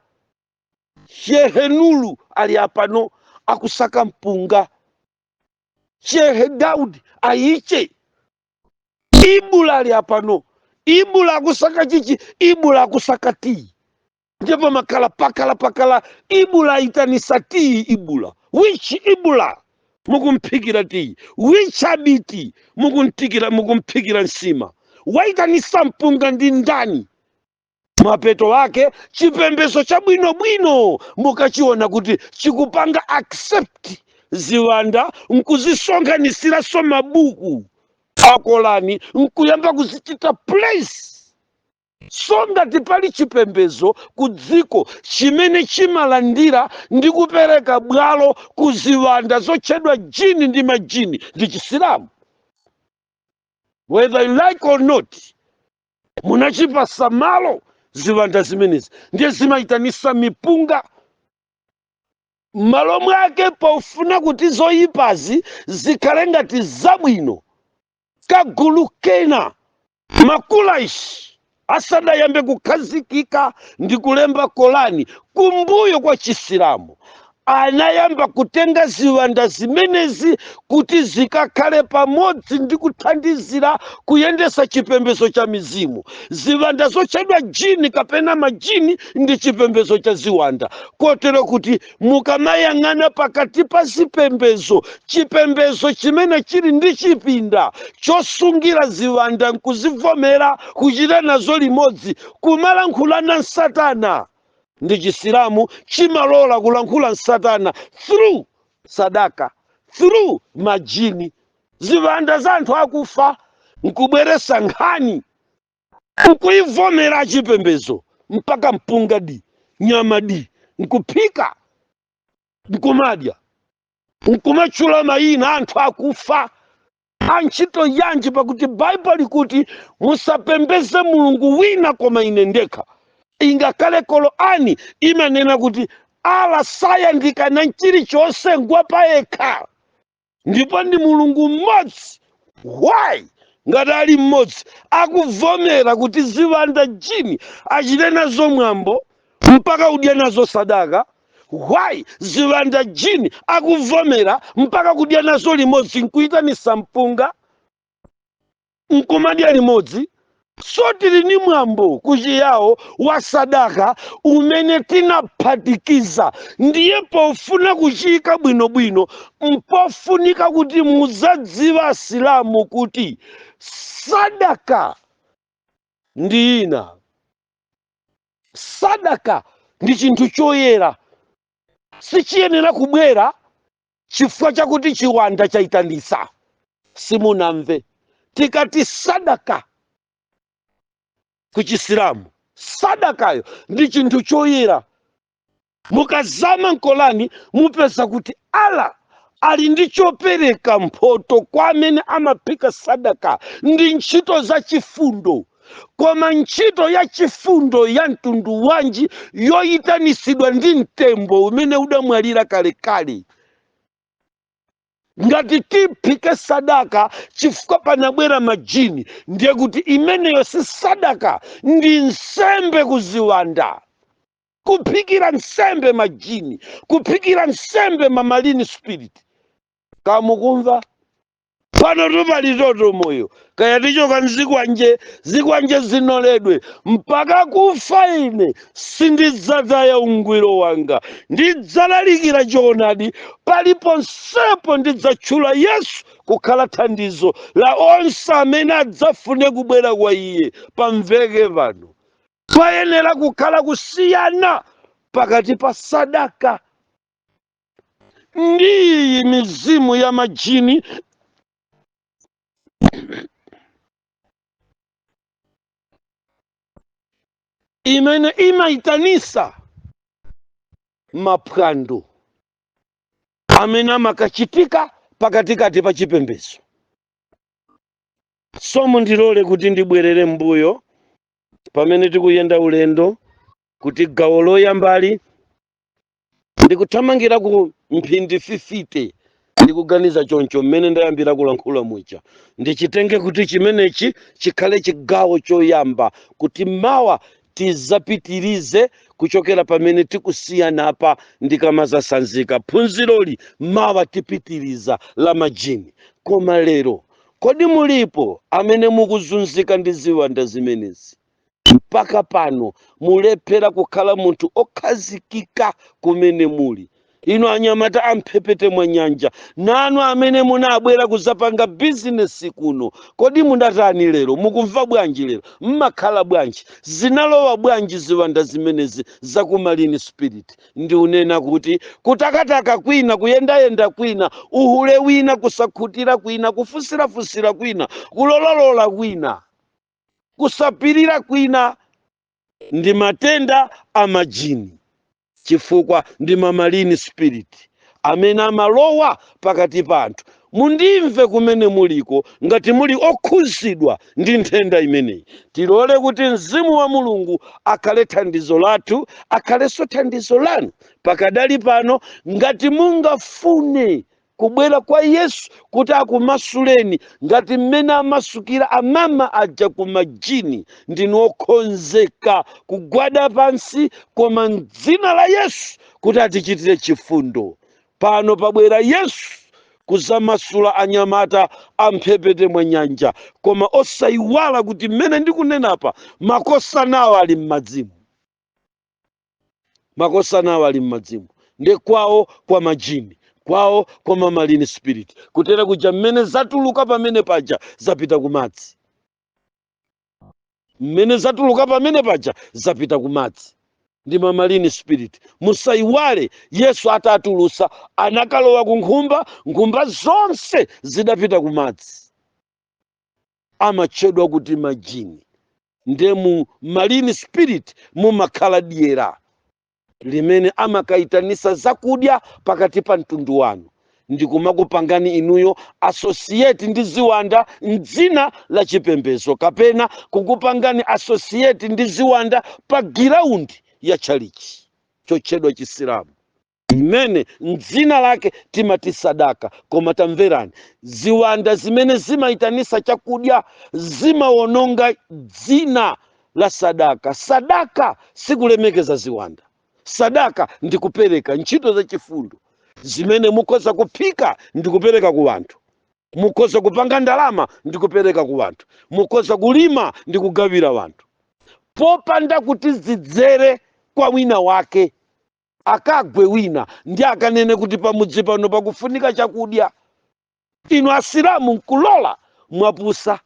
Shehe Nulu ali apano akusaka mpunga, Shehe Daudi aiche, Ibula ali apano, Ibula akusaka chichi, Ibula akusaka tii. Ndipo makala pakala pakala, Ibula aitanisa tii. Ibula which Ibula mukumphikira tii? Which Abiti mukuntikira, mukumphikira nsima? Waitanisa mpunga ndi ndani? Mapeto wake chipembedzo chabwinobwino mukachiona kuti chikupanga accept ziwanda, nkuzisonkhanisiranso mabuku akolani, nkuyamba kuzichita place. So ngati pali chipembedzo ku dziko chimene chimalandira ndi kupereka bwalo ku ziwanda zotchedwa jini ndi majini, ndi Chisilamu. Whether you like or not, munachipasa malo ziwanda zimenezi, ndiye zimayitanisa mipunga m'malo mwake pofuna kuti zoyipazi zikhale ngati zabwino. Kagulu kena, Makulaishi asadayambe kukhazikika ndi kulemba Kolani kumbuyo kwa Chisilamu, anayamba kutenga ziwanda zimenezi kuti zikakhale pamodzi ndi kuthandizira kuyendesa chipembedzo cha mizimu. Ziwanda zotchedwa jini kapena majini ndi chipembedzo cha ziwanda, kotero kuti mukamayang'ana pakati pa zipembedzo, chipembedzo chimene chili ndi chipinda chosungira ziwanda, nkuzivomera kuchita nazo limodzi, kumalankhulana satana, ndi Chisilamu. Chimalola kulankhula satana through sadaka, through majini, ziwanda za anthu akufa, nkubweresa nkhani, nkuyivomera chipembedzo, mpaka mpunga di, nyama di, nkuphika, nkumadya, nkumatchula mayina anthu akufa. Antchito yanji? Pakuti Baibulo likuti musapembeze mulungu wina koma ine ndekha. Ingakhale Korani imanena kuti Allah sayandikana chilichonse, ngwa payekha, ndipo ndi Mulungu mmodzi. Why, ngati ali mmodzi, akuvomera kuti ziwanda jini achite nazo mwambo mpaka udya nazo sadaka? Why ziwanda jini akuvomera mpaka kudya nazo limodzi, nkuyitanisa mpunga, nkumadya limodzi? So tili ni mwambo kuchiyawo wa sadaka umene tinaphatikiza. Ndiye pofuna kuchiyika bwinobwino, mpofunika kuti muzadziwa Asilamu kuti sadaka ndi ina. Sadaka ndi chinthu choyera, sichiyenera kubwera chifukwa chakuti chiwanda chayitanisa. Simunamve? Tikati sadaka ku Chisilamu, sadakayo ndi chinthu choyera. Mukazama mkolani mupeza kuti Allah ali ndi chopereka mphoto kwa amene amaphika sadaka ndi ntchito za chifundo. Koma ntchito ya chifundo ya mtundu wanji yoyitanisidwa ndi mtembo umene udamwalira kalekale? Ngati tiphike sadaka chifukwa panabwera majini, ndiye kuti imeneyo si sadaka, ndi nsembe kuziwanda, kuphikira nsembe majini, kuphikira nsembe ma marine spirit. Kamukumva? Pano tupali toto moyo, kaya tichoka mzikwanje, zikwanje zinoledwe mpaka kufa. Ine sindidzataya ungwiro wanga, ndidzalalikira choonadi paliponsepo, ndidzatchula Yesu kukhala thandizo la onse amene adzafune kubwera kwa iye. Pamveke pano, payenera kukhala kusiyana pakati pa sadaka ndi iyi mizimu ya majini imene imayitanisa maphwando. Amene amakachitika pakatikati pa chipembedzo. So mundilole kuti ndibwerere mbuyo pamene tikuyenda ulendo, kuti gawo loyambali ndikuthamangira ku mphindi 50. Ndikuganiza choncho, mmene ndayambira kulankhula muja, ndichitenge kuti chimenechi chikhale chigawo choyamba, kuti mawa tizapitirize kuchokera pamene tikusiyana. Ndikamazasanzika phunziroli mawa, tipitiriza la majini. Koma lero, kodi mulipo amene mukuzunzika ndi ziwanda zimenezi mpaka pano mulephera kukhala munthu okhazikika kumene muli? Inu anyamata amphepete mwa nyanja, nanu amene munabwera kuzapanga bizinesi kuno, kodi mundatani lero? Mukumva bwanji lero? Mmakhala bwanji? Zinalowa bwanji ziwanda zimenezi zaku marine spirit? Ndiunena kuti kutakataka kwina, kuyendayenda kwina, uhule wina, kusakhutira kwina, kufunsirafusira kwina, kulolalola kwina, kusapirira kwina, ndi matenda a majini, chifukwa ndi ma marine spirit amene amalowa pakati pa anthu. Mundimve kumene muliko, ngati muli okhuzidwa ndi nthenda imeneyi, tilole kuti mzimu wa Mulungu akhale thandizo lathu, akhalenso thandizo lanu pakadali pano. Ngati mungafune kubwera kwa Yesu kuti akumasuleni ngati mmene amasukira amama aja ku majini, ndinu okhonzeka kugwada pansi, koma mdzina la Yesu kuti atichitire chifundo. Pano pabwera Yesu kuzamasula anyamata amphepete mwa nyanja, koma osayiwala kuti mmene ndikunenapa, makosanawo ali m'madzimu, makosanawo ali m'madzimu, ndi kwawo kwa majini, kwawo kwa ma marine spirit. Kutera kuja mmene zatuluka pamene paja, zapita kumadzi. Mmene zatuluka pamene paja, zapita kumadzi, ndi ma marine spirit. Musayiwale, Yesu atatulusa anakalowa ku nkhumba, nkhumba zonse zidapita kumadzi, amatchedwa kuti majini. Nde mu marine spirit mumakhala dyera limene amakayitanisa zakudya pakati pa mtundu wanu ndikumakupangani inuyo associate ndi ziwanda mdzina la chipembedzo, kapena kukupangani associate ndi ziwanda pa ground ya tchalichi chotchedwa Chisilamu, imene mdzina lake timati sadaka. Koma tamverani, ziwanda zimene zimayitanisa chakudya zimawononga dzina la sadaka. Sadaka sikulemekeza ziwanda. Sadaka ndi kupereka ntchito za chifundo zimene mukhoza kuphika ndi kupereka ku anthu, mukhoza kupanga ndalama ndi kupereka ku anthu, mukhoza kulima ndi kugawira wanthu, popanda kuti zidzere kwa wina wake, akagwe wina ndi akanene kuti pamudzi pano pakufunika chakudya. Inu Asilamu nkulola, mwapusa.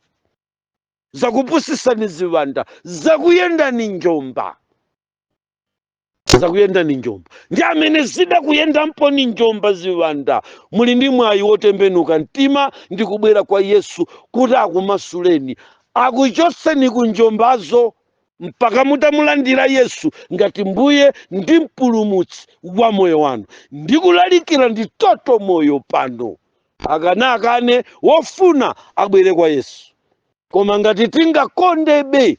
Zakupusisani ziwanda, zakuyendani njomba, zakuyendani njomba. Ndi amene zidakuyenda mponi njomba ziwanda, muli ndi mwayi wotembenuka mtima ndi kubwera kwa Yesu kuti akumasuleni, akuchotseni ku njombazo, mpaka mutamulandira Yesu ngati Mbuye ndi Mpulumutsi wa moyo wanu. Ndikulalikira ndi toto moyo pano, akanakane, wofuna abwere kwa Yesu. Koma ngati tingakondebe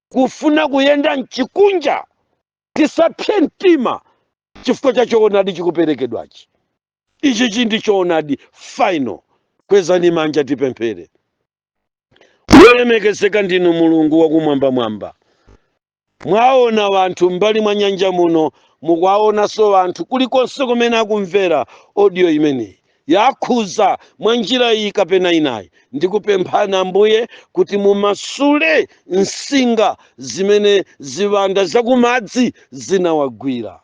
kufuna kuyenda mchikunja, tisapse mtima chifukwa cha choonadi chikuperekedwachi. Ichi chindi choonadi final. Kwezani manja, tipemphere. Wolemekezeka ndinu Mulungu wakumwambamwamba, mwaona wanthu m'mbali mwa nyanja muno, mukuwaonanso wanthu kulikonse kumene akumvera audio imeneyi, yakhuza mwa njira iyi kapena inayi. Ndikupemphani Ambuye kuti mumasule nsinga zimene ziwanda zakumadzi zinawagwira.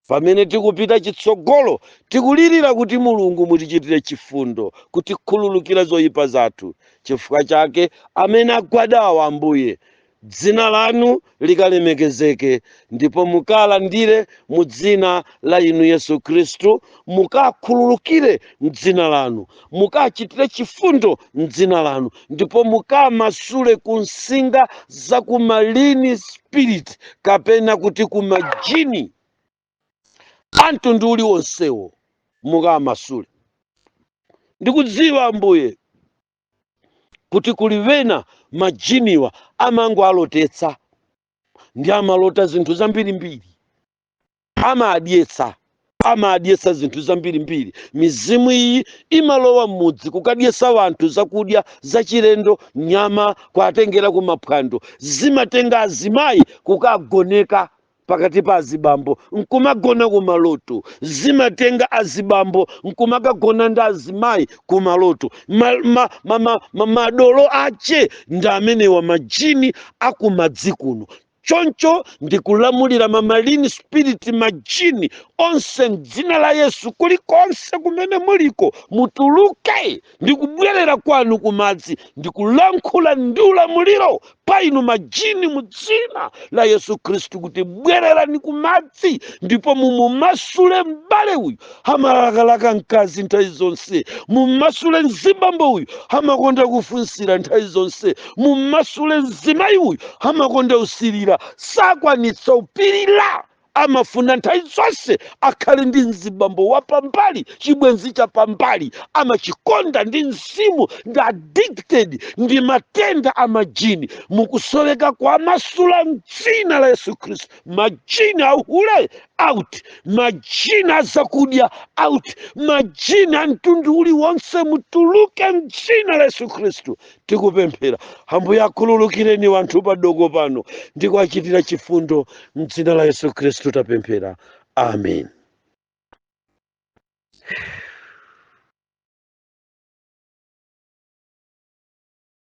Pamene tikupita chitsogolo, tikulirira kuti Mulungu mutichitire chifundo, kutikhululukira zoyipa zathu. Chifukwa chake amene agwadawa, Ambuye, dzina lanu likalemekezeke, ndipo mukalandire mu dzina la inu Yesu Khristu, mukakhululukire mdzina lanu, mukachitire chifundo mdzina lanu, ndipo mukamasule ku nsinga za ku marine spirit, kapena kuti ku majini a mtundu uliwonsewo. Mukamasule. Ndikudziwa, Ambuye, kuti kuli wena majiniwa amango alotetsa, ndi amalota zinthu zambirimbiri, amadyetsa zinthu zambirimbiri. Mizimu iyi imalowa m'mudzi kukadyetsa wanthu zakudya zachilendo, nyama, kuatengera kumaphwando. Zimatenga azimayi kukagoneka pakati pa azibambo, nkumagona kumaloto. Zimatenga azibambo nkumakagona ndi azimayi kumaloto. Madolo ache ndi amenewa, majini akumadzi kuno. Choncho ndikulamulira ma marine spirit, majini onse, mdzina la Yesu, kulikonse kumene muliko, mutuluke ndikubwerera kwanu kumadzi. Ndikulankhula ndi ulamuliro pa inu majini mu dzina la Yesu Khristu kuti bwererani kumadzi, ndipo mumumasule m'bale uyu amalakalaka mkazi nthawi zonse, mumasule mzibambo uyu amakonda kufunsira nthawi zonse, mumasule mzimayi uyu amakonda usirira, sakwanitsa upirira, amafuna nthawi zonse akhale ndi mzibambo wapambali, chibwenzi chapambali, amachikonda ndi mzimu, ndi addicted ndi matenda a majini. Mukusoweka kwamasula mdzina la Yesu Khristu. Majini auhule out, majini azakudya out, majini a mtundu uliwonse mutuluke mdzina la Yesu Khristu. Tikupemphera, Ambuye, akhululukireni wanthu padoko pano ndikuachitira chifundo. Mdzina la Yesu Khristu tapemphera, amen.